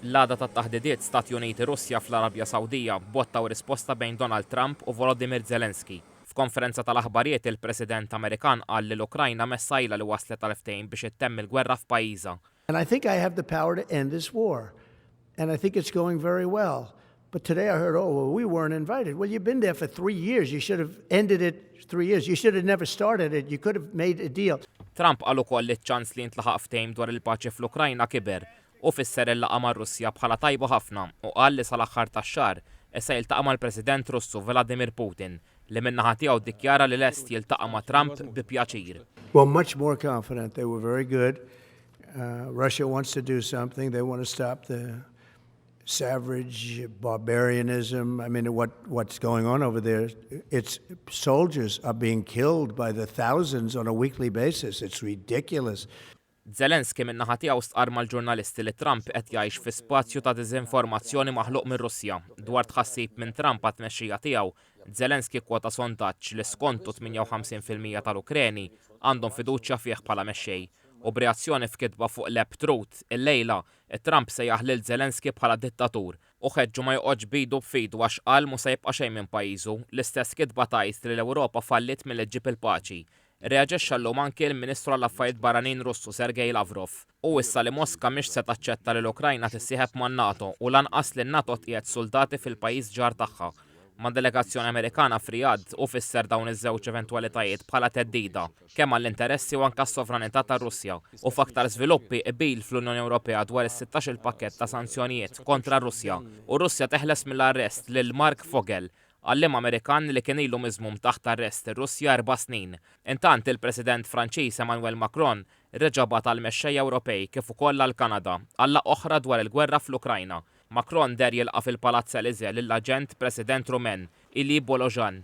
L-għada tat-taħdidiet Stati Uniti-Russja fl-Arabja Sawdija botta u risposta bejn Donald Trump u Volodymyr Zelensky. F'konferenza tal-aħbarijiet il-President Amerikan qal li l-Ukrajna messha ilha li waslet għal ftehim biex ittemm il-gwerra f'pajjiżha. And I think I have the power to end this war. And I think it's going very well. But today I heard, "Oh, well, we weren't invited." Well, you've been there for 3 years. You should have ended it 3 years. You should have never started it. You could have made a deal. Trump qal ukoll li ċ-ċans li jintlaħaq ftehim dwar il-paċi fl-Ukrajna kiber u fisser il-laqgħa mar-Russja bħala tajba ħafna u qal li sal-aħħar tax-xahar issa jiltaqa' mal-President Russu Vladimir Putin li min-naħa tiegħu ddikjara li lest jiltaqa' ma' Trump bi pjaċir. Well, much more confident. They were very good. Russia wants to do something. They want to stop the savage barbarianism. I mean, what's going on over there? It's soldiers are being killed by the thousands on a weekly basis. It's ridiculous. Zelensky min-naħa tiegħu stqar mal-ġurnalisti li Trump qed jgħix fi spazju ta' diżinformazzjoni maħluq mir-Russja. Dwar tħassib minn Trump għat-tmexxija tiegħu, Zelensky kwota sondaġġ li skontu 58% tal-Ukreni għandhom fiduċja fih bħala mexxej. U b'reazzjoni f'kitba fuq l-app Truth illejla, Trump sejjaħ lil Zelensky bħala dittatur u ħeġġu ma joqgħodx b'idu f'idu għax qal mhu se jibqa' xejn minn pajjiżu. L-istess kitba tgħid li l-Ewropa fallit milli ġġib il-paċi. Reaġixxa llum anki l-Ministru għall-Affarijiet Barranin Russu Sergej Lavrov. U issa li Moska mhix se taċċetta li l-Ukrajna tissieħeb man-NATO u lanqas li n-NATO tqiegħed soldati fil-pajjiż ġar tagħha. Ma' delegazzjoni Amerikana f'Riyadh u fisser dawn iż-żewġ eventwalitajiet bħala theddida kemm għall-interessi u anke s-sovranità tar-Russja. U f'aktar żviluppi qbil fl-Unjoni Ewropea dwar is-16 il-pakkett ta' sanzjonijiet kontra r-Russja u Russja teħles mill-arrest lil Mark Fogel, għalliem Amerikan li kien ilu miżmum taħt arrest ir-Russja 4 snin. Intant il-President Franċiż Emmanuel Macron reġa' bagħat għall-mexxejja Ewropej kif ukoll għall-Kanada għal oħra dwar il-gwerra fl-Ukrajna. Macron deher jilqa' fil-Palazz Elysee lill-Aġent President Rumen Ilie Bolojan.